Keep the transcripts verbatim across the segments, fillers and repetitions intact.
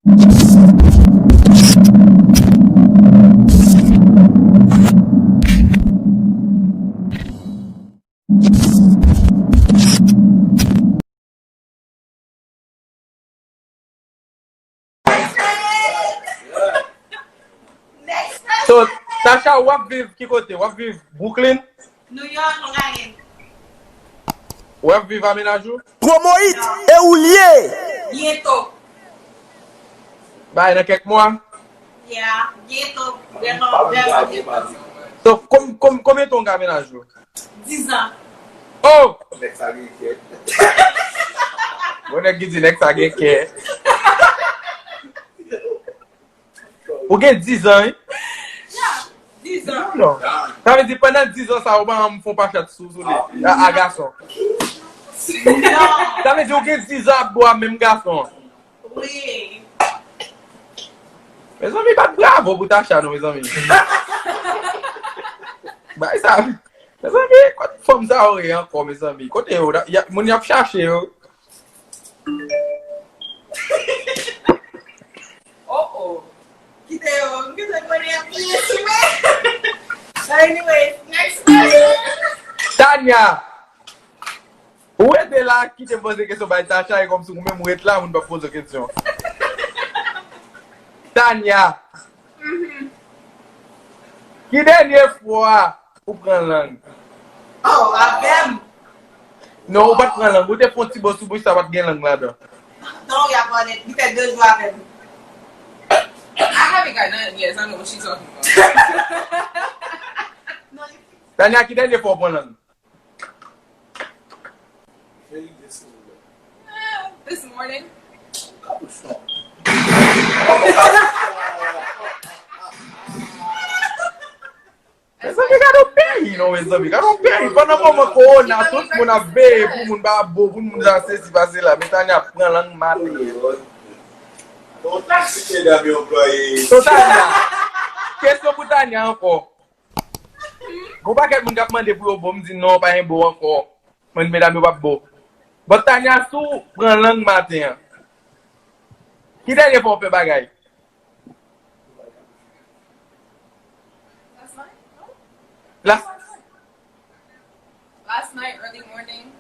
So, Tacha, w ap viv ki kote? W ap viv Brooklyn? New York, Long Island. W ap viv a mennaj ou? Promohit, e ou l ye? Byento. Bay nan kèk mwa? Yeah, byento. Vrèman, vrèman byento. So, kon-, kon-, konbyen tan w gen a mennaj ou? Dizan. Oh! Nèg sa gen kè. Bon, nèg ki di nèg sa gen kè. Ou gen dizan, wi? Yeah, dizan. Non. Sa vle di, pandan dizan sa, ou pa janm fè yon pachat sou, sou li, a, a gason. Non. Sa vle di, ou gen dizan ap bo a menm gason. Wi. Mezanmi, bat bravo pou Tacha, non, mezanmi. Bay sa. Mezanmi, kote fanm sa yo ye ankò, mezanmi? Kote yo? Ya, moun y ap chache yo. Oh, oh. Kite yo, m gentan konnen y ap touye sou mwen. Anyway, next question. Tanya. Ou rete la, kite m poze kesyon bay Tacha, e kòmsi ou menm ou ret la, moun p ap poze w kesyon. Tanya. Mhm. Ki dènye fwa ou pran lang? Oh, avè m. Non, ou pa t pran lang. Ou te fè yon ti bo sou bouch sa, pa t gen lang ladan. Non, y ap konnen. Li fè de jou avè m. I haven't got nothing yet, so I know what she's talking about. Non, li Tanya, ki dènye fwa ou pran lang? This morning. Mezanmi, gade yon peyi, non, mezanmi. Gade yon peyi. Pandan moman kowona, tout moun ap veye pou moun pa bo, pou moun pa sezi, pa sela. Men Tanya ap pran lang maten. Yon taksi medam yo anplwaye. So, Tanya, kesyon pou Tanya ankò. Gon pakèt moun k ap mande pou yo bo, m di non, pa gen bo ankò. Mwen, medam yo p ap bo. But Tanya, si w pran lang maten an, ki dènye fwa w fè bagay? Last night? No. Last Last night, early morning.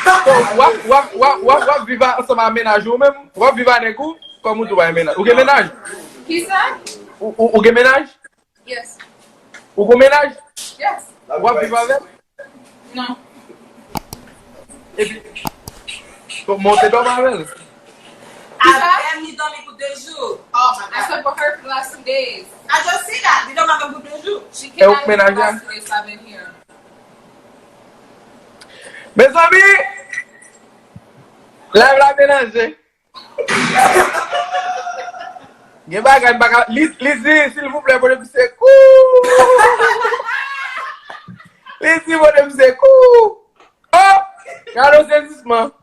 So, w ap, w ap, w ap, w ap, w ap viv ansanm ak mennaj ou menm? W ap viv ak nèg ou? Kòm ou di w pa gen mennaj. Ou gen mennaj? Kisa? Ou, ou, ou gen mennaj? Yes. Ou gen mennaj? Yes. W ap viv avè l? Non. Epi, so, monte dòmi avè l? Avè m, li dòmi pou de jou. Oh my God. I slept with her for the last two days. I just see that. Li dòmi avè m pou de jou. She came out for the last two days, so I've been here. Mezanmi, live la melanje. Gen bagay m pa ka. Li, li di, silvouplè, pote m sekou. Li di, pote m sekou. Oh! Gade yon sezisman.